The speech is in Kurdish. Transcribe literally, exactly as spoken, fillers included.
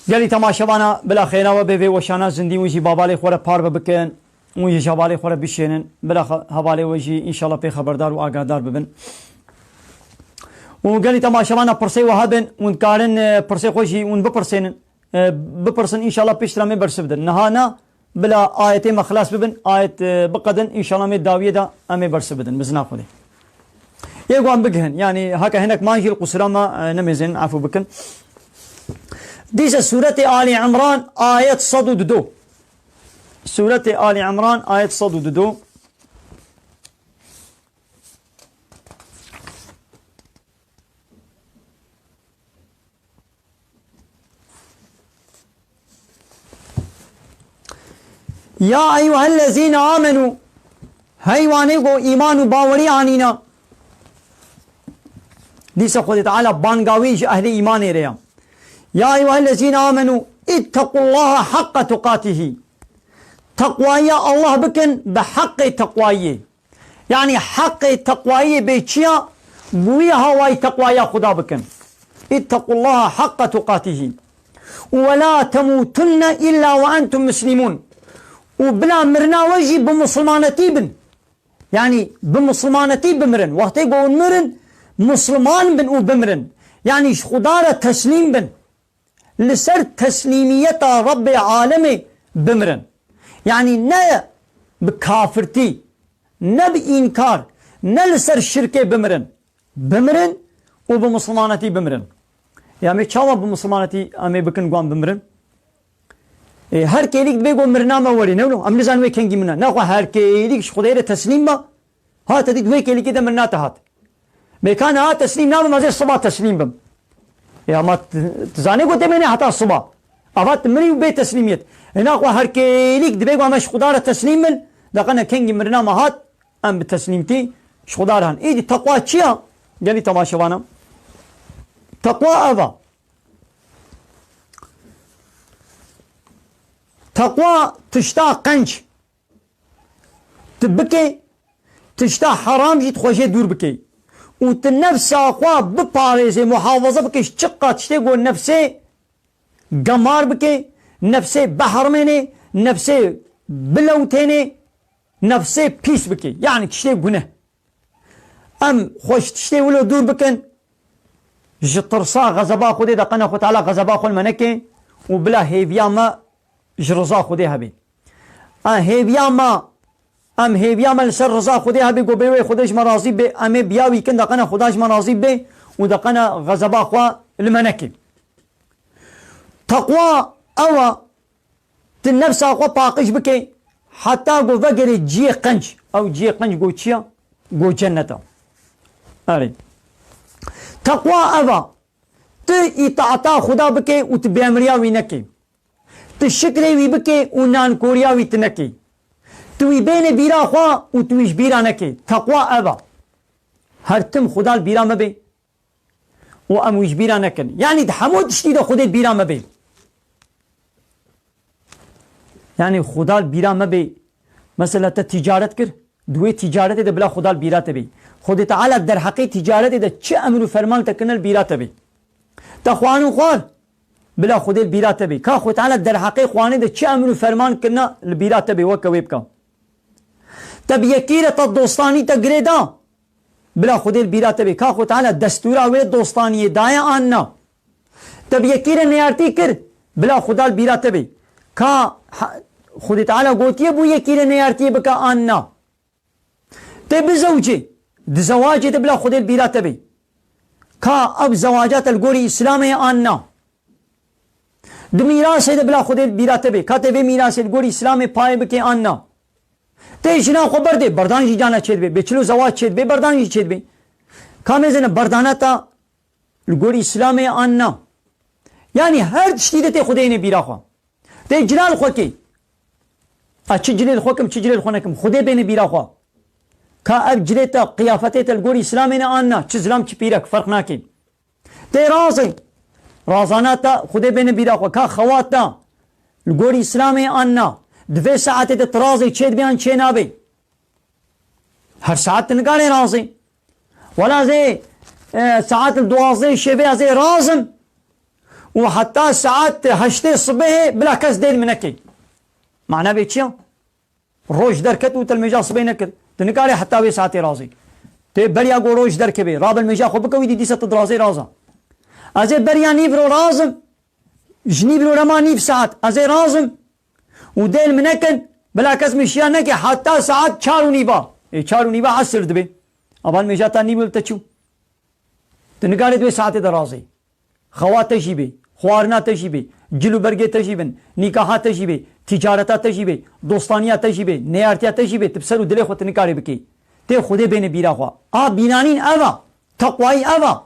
Gelî temaşevana bila xêra we bê vê weşana zindî û jî babalê xwe re parve bikin û ji hevalê xwe re bişênin. Bila xe-, hevalê we jî înşallah pê xeberdar û agahdar bibin. Û gelî temaşevana pirsê we hebin, hûn dikarin, e, pirsê xwe jî hûn bipirsênin. E, bipirsin, înşallah piştre em ê bersiv bidin. Niha na, bila ayetê me xilas bibin, ayet, e, biqedin, înşallah em ê dawiyê de em ê bersiv bidin. Bi zina Xwedê. Yê wan bigihin, yanî heke hinek man jî li qusura me, e, nemêzin, efû bikin. Dîse Sûretê Alî Imran, ayet sed û dudo. Sûretê Alî Imran, ayet sed û dudo. Ya eyyuhellezîne amenû, hey wanê ku îman û bawerî anîna. Dîsa Xwedê Teala banga wî ji ehlê îmanê re ya. Ya eyyuhellezîne amenû, ittaqullaha haqqa tuqatihî. Teqwaya Allah bikin bi heqê teqwayiyê. Yanî heqê teqwayiyê bê çi ya? Bi wî hawayî teqwaya Xuda bikin. Ittaqullaha haqqa tuqatihî. Û we la temûtunne îlla we entum muslimûn. Û bila mirina we jî bi misilmanetî bin. Yanî bi misilmanetî bimirin. Wextê ku hûn mirin, misilman bin û bimirin. Yanî ji Xuda re teslîm bin. Li ser teslîmiyeta Rebbê alemê bimirin. Yanî ne bi kafirtî, ne bi înkar, ne li ser şirkê bimirin. Bimirin û bi misilmanetî bimirin. Ya em ê çawa bi misilmanetî em ê bikin ku em bimirin? Ê, her kêlîk dibê ku mirina me werê, ne wilo? Em nizanin wê kengî mirina. Nexwe her kêlîk ji Xwedê re teslîm be. Ha, te dît wê kêlîkê de mirina te hat. Bê ka niha teslîm nabim, ez ê siba teslîm bim. E, ama tu, tu zanî ku demê ne heta siba. Ava tu mirî û bê teslîmiyet. E, nexwe her kêlîk dibê ku em ji Xuda re teslîm bin, deqene kengî mirina me hat, em bi teslîmtî ji Xuda re han. Îdî teqwa çi ya? Gelî temaşevana. Teqwa ev a. Teqwa tişta qenc. Tu bike, tişta heram jî tu xwe jê dûr bike. Û tu nefsa xwe biparêzê, muhafaza bike ji çiqa tiştê ku nefsê gemar bike, nefsê behrimênê, nefsê bilewtênê, nefsê pîs bike. Yanî tiştê guneh. Em xwe ji tiştê wilo dûr bikin, ji tirsa xezeba Xwedê de qena Xwe Teala xezeba xwe li me neke û bila hêviya me ji riza Xwedê hebe. A hêviya me, em hêviya me li ser riza Xwedê hebe, ku bê wê Xwedê ji me razî bê, em ê biya wî kin, de qena Xuda ji me razî bê û de qena xezeba xwe li me neke. Teqwa ew e, tu nefsa xwe paqij bike, heta ku vegerê ciyê qenc. Ew ciyê qenc ku çi ye? Ku cennet e. Erê. Teqwa ev e, tu îtaeta Xuda bike û tu bêemriya wî neke. Tu şikrê wî bike û nankoriya wî tu neke. Tu wî bêne bîra xwe û tu wî ji bîra neke. Teqwa ev e. Her tim Xuda li bîra me bê û em wî ji bîra nekin. Yanî di hemû tiştî de Xwedê li bîra me bê. Yanî Xuda li bîra me bê. Mesela te tîcaret kir, di wê tîcaretê de bila Xuda li bîra te bê. Xwedê Teala derheqê tîcaretê de çi emir û ferman te kirine li bîra te bê. Te xwarin xwar, bila Xwedê li bîra te bê. Ka Xwedê Teala derheqê xwarinê de çi emir û ferman kirine li bîra te bê, weke wê bike. Te bi yekî re te dostanî te girê da, bila Xwedê li bîra te bê. Ka Xwedê Teala destûra wê dostaniyê daye an na? Te bi yekî re neyartî kir, bila Xuda li bîra te bê. Ka ha-, Xwedê Teala gotiye bû yekî re neyartiyê bike an na? Tê bizewcê, di zewacê de bila Xwedê li bîra te bê. Ka ev zewaca te li gorî Îslamê ye an na? Di mîrasê de bila Xwedê li bîra te bê. Ka tê vê mîrasê li gorî Îslamê payê bikê an na? Tê jina xwe berdê, berdan jî cana çêdibê. Bê çilo zewac çêdibê, berdan jî çêdibê. Ka mêzene berdana te li gorî Îslamê ye an na? Yanî her tiştî de tê Xwedê yêne bîra xwe. Tê cilal xwe kê. A çi cilê li xwe kim, çi cilê li xwe nekim. Xwedê bêne bîra xwe. Ka ev cilê te, qiyafetê te li gorî Îslamê ne an na? Çi zilam, çi pîrek, ferq nake. Tê razê. Razana te Xwedê bêne bîra xwe. Ka xewat te li gorî Îslamê an na? Di vê saetê de tu razê çêdibê an çênabê? Her saet tu nikarê razê. Wela ez ê, e, saet li duwazdehê şevê ez ê razim. û heta saet heştê sibehê bila kes dê li min neke. Mana vê çi ya? Roj derket û te li mêja sibê nekir. Tu nikarê heta wê saetê razî. Tê beriya ku roj derkeve, rabe li mêja xwe bike, wî dî dîsa tu dirazê raza. Ez ê beriya nîvro razim, ji nîvro re ma nîv saet, ez ê razim û dê li min nekin, bila kes min şiya neke heta saet çar û nîva. Ê, çar û nîva esir dibe. Ava li mêja ta nîv li te çû. Tu nikarê di wê saetê de razê. Xewa te jî bê, xwarina te jî bê, cil û bergê te jî bin, nîkaha te jî bê, tîcareta te jî bê, dostaniya te jî bê, neyartiya te jî bê, tu bi ser û dilê xwe tu nikarê bikê. Tê Xwedê bêne bîra xwe. A bînanîn ev a, teqwayî ev a.